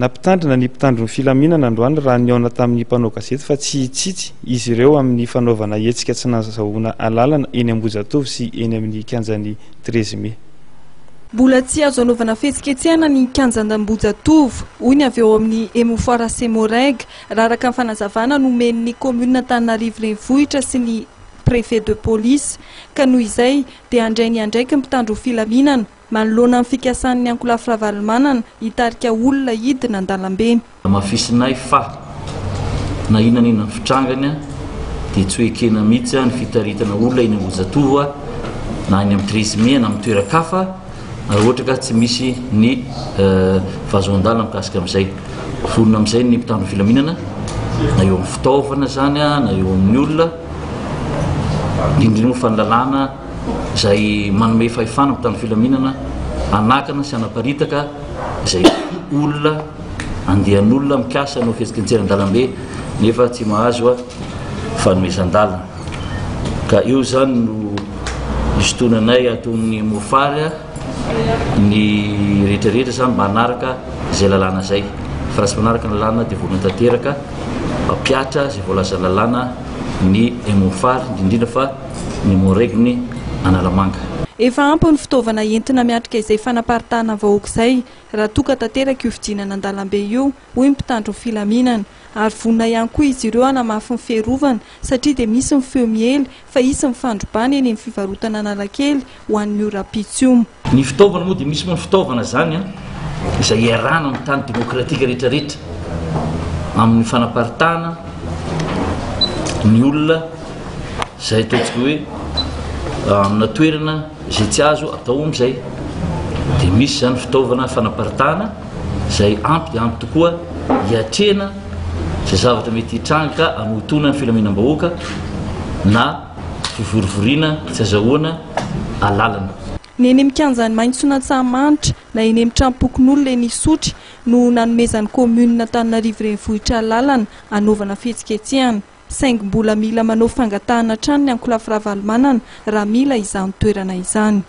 Nampitandrina ny mpitandro ny filaminana androany raha nihaona tamin'ny mpanao gazety fa tsy hitsitsy izy ireo amin'ny fanaovana hetsika tsy nazahoana alalana eny Ambohijatovo sy eny amin'ny kianjan'ny 13 mey. Mbola tsy azo anaovana fihetsiketsehana ny kianjan'Ambohijatovo, hoy ny avy eo amin'ny Emmofoara Cemoreg, raha araka ny fanazavana nomen'ny kaominina Antananarivo Renivohitra sy ny Préfet de police, ka noho izay dia handray ny andraikiny mpitandro filaminana. Manoloana ny fikasan'ny ankolafy Ravalomanana hitarika olona hidina an-dalambe. Hamafisinay fa na inona na inona fitrangany dia tsy ho ekena mihitsy ny fitaritana olona eny Ambohijatovo na any amin'ny 13 mai na amin'ny toeran-kafa raha ohatra ka tsy misy ny fahazoan-dalana mikasika amin'izay. Vonona amin'izay ny mpitandro ny filaminana na eo amin'ny fitaovana izany na eo amin'ny olona, indrindra moa fa ny lalàna. izay manome fahefana mpitandro filaminana hanakana sy hanaparitaka izay olona andian'olona mikasa hanao fihetsiketsehana an-dalambe nefa tsy mahazo fanomezan-dalana. Ka eo izany no isintonanay ato amin'ny Mofary ny rehetrarehetra izany mba hanaraka izay lalàna izay. Fa raha tsy manaraka ny lalàna dia voalohany tanteraka mampihatra izay voalazan'ny lalàna ny Mofary, indrindra fa ny Moregny Analamanga. Efa ampy ny fitaovana entina miatrika izay fanaparitahana vahoaka izay raha toa ka tanteraka io fidinana an-dalambe io, hoy ny mpitandro ny filaminana. Ary vonona ihany koa izy ireo hanamafy ny fiarovana satria dia misy ny feo miely fa hisy ny fandrobana eny amin'ny fivarotana Analakely ho an'ny ora ampitso io. Ny fitaovana moa dia misy moa ny fitaovana izany an, izay iarahana amin'ny tany demokratika rehetra rehetra amin'ny fanaparitahana ny olona izay ataontsika hoe amina toerana izay tsy azo atao amin'izay. Dia misy izany fitaovana fanaparitahana izay ampy dia ampy tokoa hiatrehana izay zavatra mety hitranga ka hanohitohina ny filaminam-bahoaka na Fivorivoriana tsy azahoana alalana. Ny eny amin'ny kianjan'i Maintson'Antsahamanitra na eny amin'ny tranom-pokonolona eny Isotry no nanomezan'ny kaominina Antananarivo Renivohitra alalana hanaovana fihetsiketsehana. Saingy mbola mila manao fangatahana hatrany ny ankolafy Ravalomanana raha mila izany toerana izany.